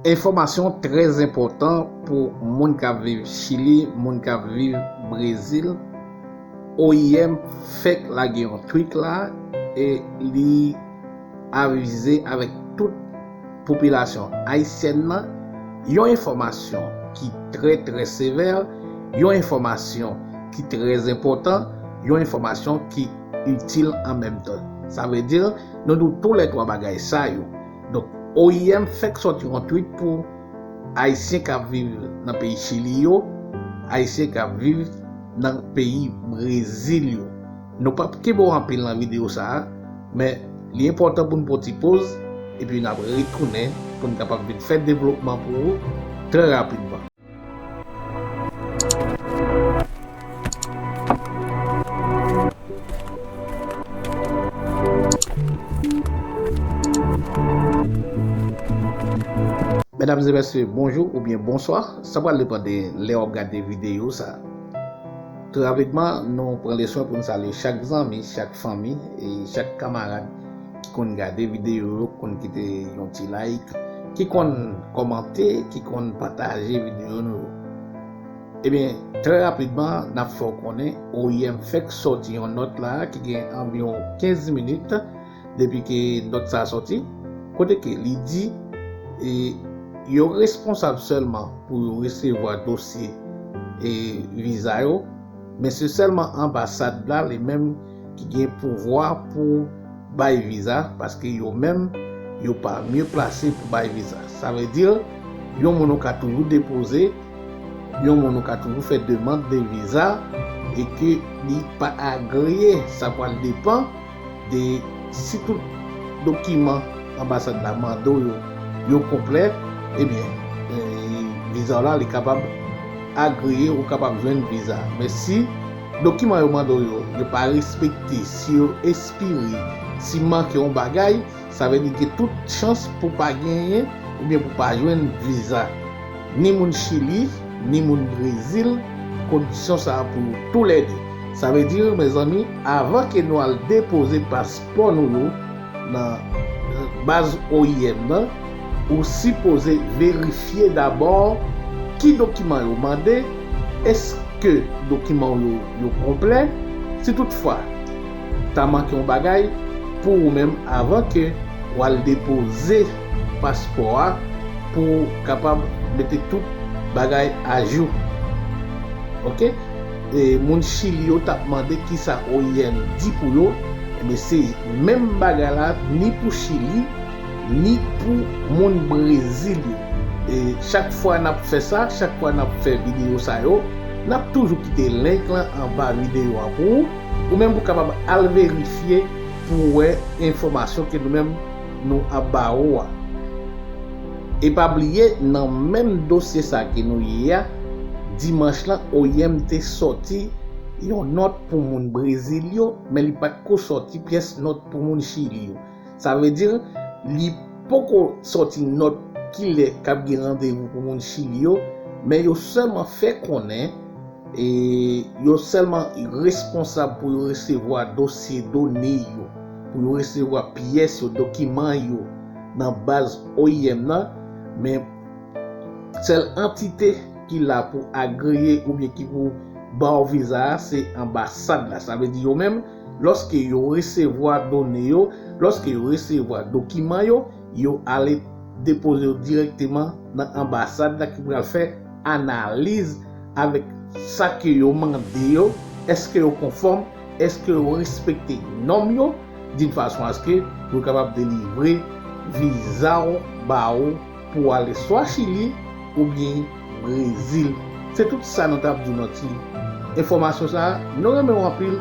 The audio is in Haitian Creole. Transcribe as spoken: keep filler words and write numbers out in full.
Enfòmasyon trè enpòtan pou moun k ap viv Chili, moun k ap viv Brezil. O I M fèk lage yon tweet la e li avize avèk tout popilasyon ayisyèn nan yon enfòmasyon ki trè, trè sevè, yon enfòmasyon ki trè enpòtan, yon enfòmasyon ki itil an menm tan. Sa vle di, nou di w toulètwa bagay sa yo. Donk, O I M fèk sòti yon tweet pou Ayisyen k ap viv nan peyi Chili yo, Ayisyen k ap viv nan peyi Brezil yo. Nou p ap kenbe w anpil nan videyo sa a, men li enpòtan pou n pran ti poz, epi n ap retounen pou n kapab vin fè devlopman pou ou trè rapidman. Medam e mesye, bonjou oubyen bonswa. Sa pral depann de lè w ap gade videyo sa. Trè rapidman, nou pran leswen pou n salye chak zanmi, chak fanmi, e chak kamarad ki konn gade videyo yo, ki konn kite yon ti like, ki konn kòmante, ki konn pataje videyo nou yo. Ebyen, trè rapidman, n ap fè w konnen O I M fèk sòti yon nòt la ki gen anviwon kenz minit depi ke nòt sa a sòti, kote ke li di, e, yo responsab sèlman pou yo resevwa dosye, e, viza yo, men se sèlman anbasad la li menm ki gen pouvwa pou bay viza, paske yo menm, yo pa mye plase pou bay viza. Sa vle di, yon moun ou ka toujou depoze, yon moun ou ka toujou fè demann de viza, e ke li pa agreye, sa pral depann de si tout dokiman anbasad la mande w yo, yo konplè, ebyen, e, viza w la, li kapab agreye, ou kapab jwenn viza. Men si dokiman yo mande w yo, yo pa respekte, si yo espire, si manke yon bagay, sa vle di gen tout chans pou pa genyen oubyen pou pa jwenn viza. Ni moun Chili, ni moun Brezil, kondisyon sa a pou yo toulède. Sa vle di, mezanmi, avan ke nou al depoze paspò nou yo nan, euh, baz O I M nan, ou sipoze verifye dabò ki dokiman yo mande, èske dokiman yo, yo konplè, si toutfwa ta manke yon bagay, pou ou menm avan ke w al depoze paspò a pou w kapab mete tout bagay ajou. Oke? E moun Chili yo t ap mande kisa O I M di pou yo, ebyen se menm bagay la ni pou Chili, ni pou moun Brezil yo. E chak fwa n ap fè sa, chak fwa n ap fè videyo sa yo, n ap toujou kite link lan anba videyo a pou ou, ou menm pou w kapab al verifye pou w wè enfòmasyon ke nou menm nou ap ba ou a. E pa bliye, nan menm dosye sa ke nou ye a, dimanch lan, O I M te sòti yon nòt pou moun Brezil yo, men li pa t ko sòti pyès nòt pou moun Chili yo. Sa vle di, li poko sòti nòt kilè k ap gen randevou pou moun Chili yo, men yo sèlman fè konnen, e, yo sèlman responsab pou yo resevwa dosye done yo, pou yo resevwa pyès yo, dokiman yo nan baz O I M nan, men sèl antite ki la pou agreye oubyen ki pou ba w viza a, se anbasad la. Sa vle di yo menm, lòske yo resevwa done yo, lòske yo resevwa dokiman yo, yo ale depoze yo dirèkteman nan anbasad la ki pral fè analiz avèk sa ke yo mande yo, èske yo konfòm, èske yo respekte nòm yo, d'une façon à ce que yo kapab delivre viza w ba ou pou w ale swa Chili oubyen Brezil. Se tout sa nou t ap di w nan ti enfòmasyon sa a. Nou renmen w anpil,